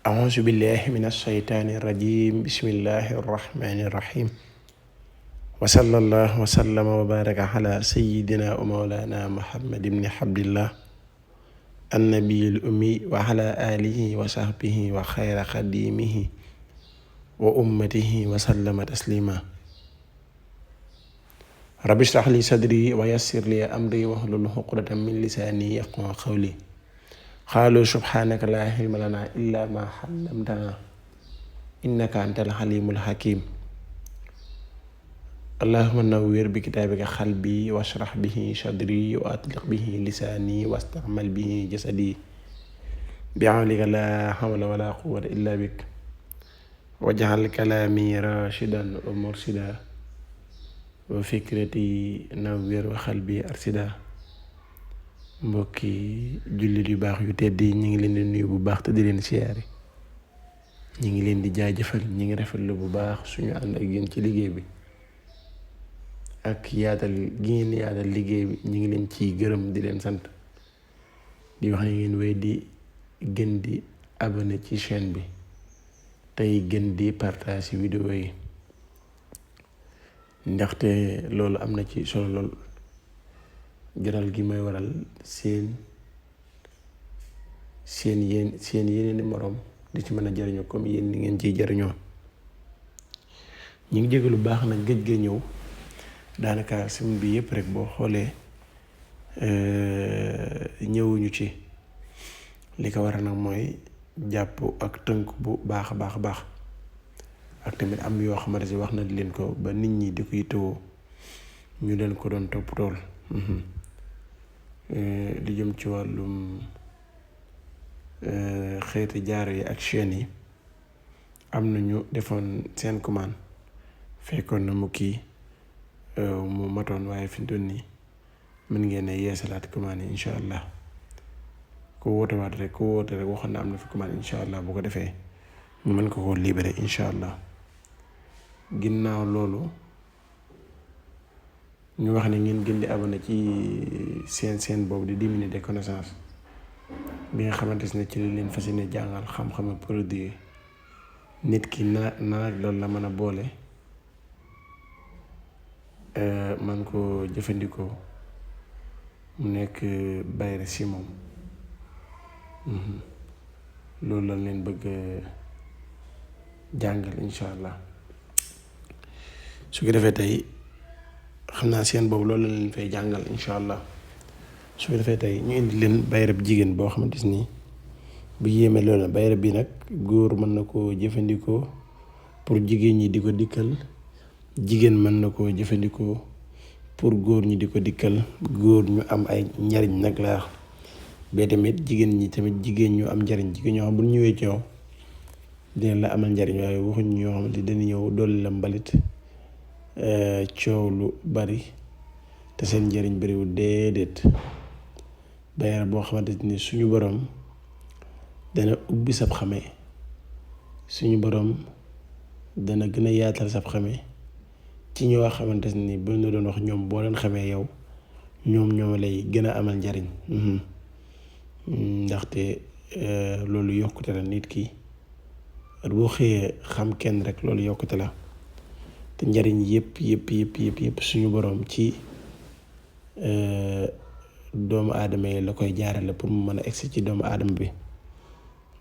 أعوذ بالله من الشيطان الرجيم بسم الله الرحمن الرحيم وصلى الله وسلم وبارك على سيدنا ومولانا محمد بن عبد الله النبي الأمي وعلى آله وصحبه وخير خديمه وأمته وسلم تسليما رب اشرح لي صدري ويسر لي أمري واحلل عقدة من لساني يفقهوا قولي قالوا سبحانك لا علم لنا إلا ما علمتنا إنك أنت العليم الحكيم اللهم نوّر بكتابك قلبي واشرح به صدري وأطلق به لساني واستعمل به جسدي بعونك لا حول ولا قوة إلا بك واجعل كلامي راشدا ومرشدا وفكرتي نوّر وقلبي أرشدا mbokki jullit yu baax yu tedd yi ñu ngi leen di nuyu bu baax te di leen siyaare ñu ngi leen di jaajëfal ñu ngi rafetlu bu baax suñu ànd ak yéen ci liggéey bi ak yaatal gi ngeen yaatal liggéey bi ñu ngi leen ciy gërëm di leen sant di wax ne ngeen wéy di gën di abonné ci chaîne bi tey gën di partage vidéo yi ndaxte loolu am na ci solo lool jaral gi may waral seen yeneen i moroom di ci mën a jariñoo comme yéen ni ngeen ciy jariñoo ñu ngi jégalu baax nag gëj ga ñëw daanaka semaine bi yëpp rek boo xoolee ñëwuñu ci li ko waral nag mooy jàpp ak tënk bu baax a baax ak tamit am yoo xamante si wax na leen ko ba nit ñi di ko yittewoo ñu leen ko doon topp tool li jëm ci wàllum xeeti jaaro yi ak chaîne yi am nañu defoon seen commande fekkoon na mu kii mu matoon waaye fi mu toll nii mën ngeen a yeesalaat commande yi incha allah ku woote rek waxoon na am na fi commande incha allah bu ko defee ñu mën ko koo libéré incha allah ginnaaw loolu ñu wax ne ngeen gën di abonné ci seen boobu di 10 minutes de connaissance bi nga xamante ne ci li leen fas yéene jàngal xam-xama produit nit ki na loolu la mën a boole man ko jëfandikoo mu nekk bayre si moom loolu la leen bëgg jàngal incha allah su ko defee tey xam naa seen boobu loolu la leen fay jàngal incha allah su ko defee tey ñu indi leen bayrab jigéen boo xamante ni bu yéeme loolu bayrab bi nag góor mën na koo jëfandikoo pour jigéen ñi di ko dikkal jigéen mën na koo jëfandikoo pour góor ñi di ko dikkal góor ñu am ay njariñ nag laa bee tamit jigéen ñu am njariñ jigéen ñoo xam bu ñëwee ci yow dina la amal njariñ waaye waxuñ ñoo xamante dañu ñëw dolli la mbalit coow lu bari te seen njëriñ bariwul déedéet bayra boo xamante ni suñu borom dana ubbi sab xame suñu borom dana gën a yaatal sab xame ci ñoo xamante ni bu ñu doon wax ñoom boo leen xamee yow ñoom lay gën a amal njariñ ndaxte loolu yokkute la nit ki boo xëyee xam kenn rek loolu yokkute la te njariñ yëpp suñu borom ci doomu aadama yi la koy jaarale pour mu mën a egsi ci doomu aadama bi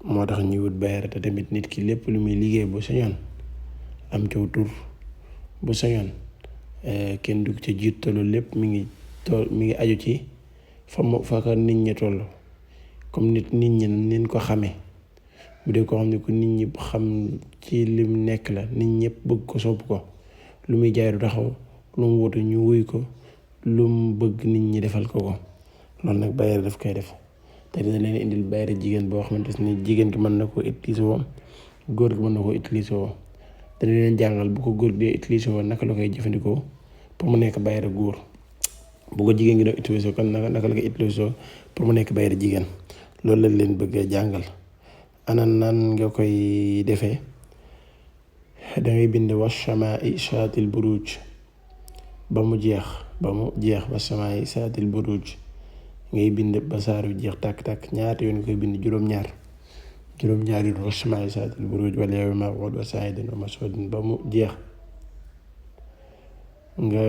moo tax ñuy wut bayra te tamit nit ki lépp lu muy liggéey bu sañoon am caw tur bu sañoon kenn du ca jiit tollu lépp mi ngi aju ci fa ko nit ñi toll comme nit ñi nin ko xamee bu dee ko xam ne ku nit ñi xam ci lim nekk la nit ñëpp bëgg ko sopp ko lu muy jaay du taxaw lu mu woote ñu wuy ko lu mu bëgg nit ñi defal ko loolu nag bayra daf koy def te dina leen indil bayra jigéen boo xamante ni jigéen ki mën na koo utiliser woo góor gi mën na koo utiliser woo te dina leen jàngal bu ko góor gi dee utiliser woo naka la koy jëfandikoo pour mu nekk bayra góor bu ko jigéen gi doon utiliser kon naka la koy utiliser pour mu nekk bayra jigéen loolu lañ leen bëgg jàngal ana nan nga koy defee dangay bind washamaa'i saatil buruuj ba mu jeex washamaa'i saatil buruuj ngay bind ba saar wi jeex tàkk-tàkk ñaata yoon koy bind juróom-ñaar juróom-ñaari yoon wa samaa'i zaatil buruuj wal yawmil maw'uud wa saa'idin wa mas'uudin ba mu jeex nga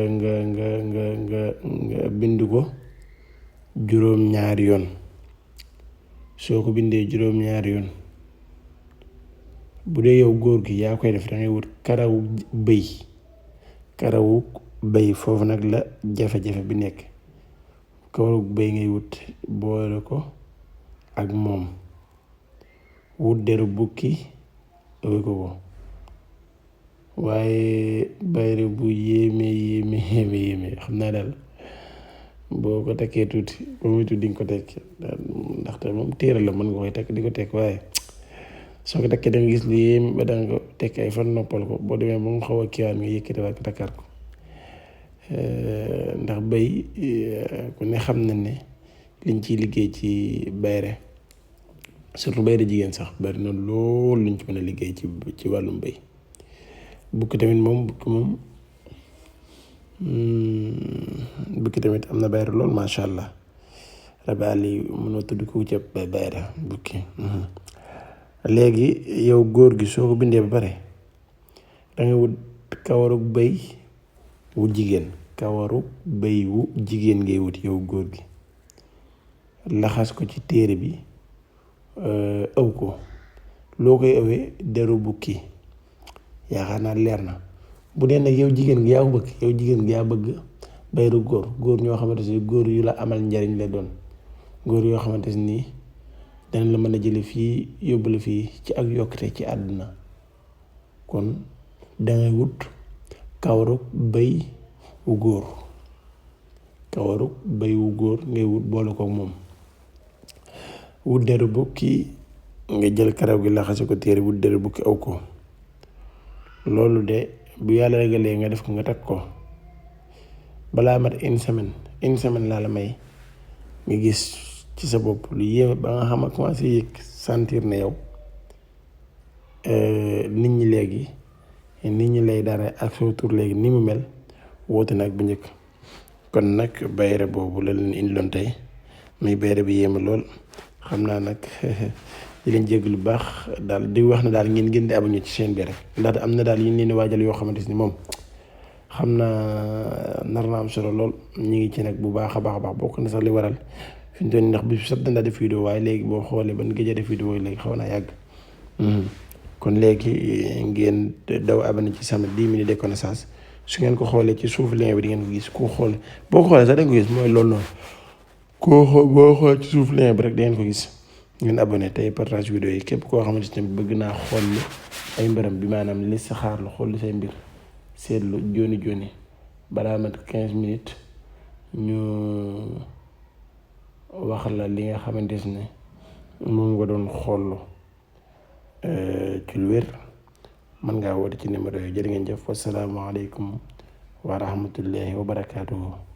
bind ko juróom-ñaari yoon. soo ko bindee juróom-ñaari yoon bu dee yow góor gi yaa koy def dangay wut karawu bëy foofu nag la jafe-jafe bi nekk. karawu bëy ngay wut boole ko ak moom, wut deru bukki ëwe ko waaye bayre bu yéeme xam naa daal boo ko takkee tuuti ba muy tuuti dinga ko tekk ndaxte moom téere la mën nga koy takk di ko tekk waaye soo ko takkee danga gis lu yéeme ba danga ko tekk ay fan noppal ko boo demee ba mu xaw a kiiwaan nga yëkkati waat ko takkaat ko ndax bëy ku ne xam na ne liñ ciy liggéey ci bayre surtout bayre jigéen sax bari na lool luñ ci mën a liggéey ci wàllum bëy. bukki tamit am na bayre lool macha allah rabi àll yi mënoo tudd ko ci bayre bukki. léegi yow góor gi soo ko bindee ba pare dangay wut kawaru bëy wu jigéen ngay wut yow góor gi laxas ko ci téere bi ëw ko. loo koy ëwee deru bukki yaakaar naa leer na. bu dee nag yow jigéen gi yaa bëgg bayru góor ñoo xamante ni góor yu la amal njariñ la doon, góor yoo xamante ni dana la mën a jële fii yóbbu la fii ci ak yokkute ci àdduna. kon dangay wut kawaru bëy wu góor ngay wut boole kook moom. wut deru bukki nga jël karaw gi laxase ko téere, wut deru bukki aw ko. loolu de bu yàlla regalee nga def ko nga takk ko balaa mat une semaine laa la may nga gis ci sa bopp lu yéeme ba nga xam a commencé yëg sentir ne yow nit ñi lay dara ak soo tur léegi ni mu mel woote nag bu njëkk. kon nag bayre boobu la leen indiloon tey muy bayre bi yéeme lool. xam naa nag di leen jégg lu baax daal di wax na daal ngeen gën di abonné ci chaîne bi rek ndaxte am na daal yu leen waajal yoo xamante ni moom xam naa nar na am solo lool. ñu ngi ci nag bu baax a baax bokk na sax li waral fi ñu doon ndax bis sax dana def vidéo waaye léegi boo xoolee ban gëj a def vidéo léegi xaw naa yàgg. kon léegi ngeen daw abonné ci sama 10 minutes de connaissance. su ngeen ko xoolee ci suuf lien bi di ngeen ko gis boo xoolee sax da nga ko gis mooy loolu noonu boo xool ci suuf lien bi rek da ngeen ko gis. ngeen abonné tey partage vidéo yi képp koo xamante ne bëgg naa xool ay mbiram bi maanaam li sa xaar la xool li say mbir seetlu joni balaa mat 15 minutes ñu wax la li nga xamante ne moom nga doon xool ci lu wér. mën ngaa woote ci numéro yooyu. jërë ngeen jëf. wasalaamaaleykum wa rahmatullahi wa barakaatuhu.